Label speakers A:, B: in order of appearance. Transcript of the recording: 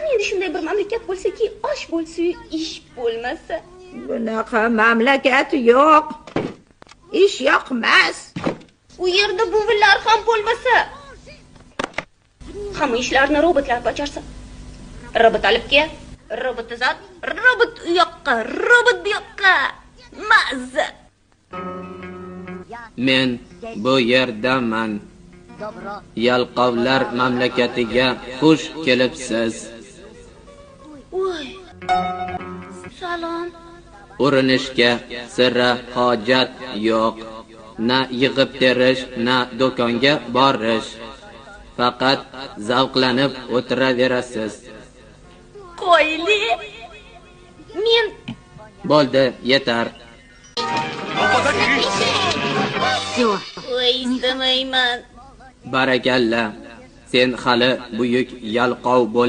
A: Qani endi shunday bir mamlakat bo'lsa-ki, osh bo'lsa-yu, ish bo'lmasa.
B: Bunaqa mamlakat yo'q. Ish yoqmas.
A: U yerda buvilar ham bo'lmasa. Hamma ishlarni robotlar bajarsa. Robot olib kel, robot uzat, robot u yoqqa, robot bu yoqqa. Mazza.
C: Men bu yerdaman. Yalqovlar mamlakatiga xush kelibsiz.
A: Voy. Salom.
C: Urinishga sira hojat yo'q. Na yig'ib terish, na do'konga borish. Faqat zavqlanib o'tiraverasiz.
A: Qo'yli. Men
C: Bo'ldi, yetar.
A: Voy, istamayman.
C: Barakalla. Sen hali buyuk yalqov bo'l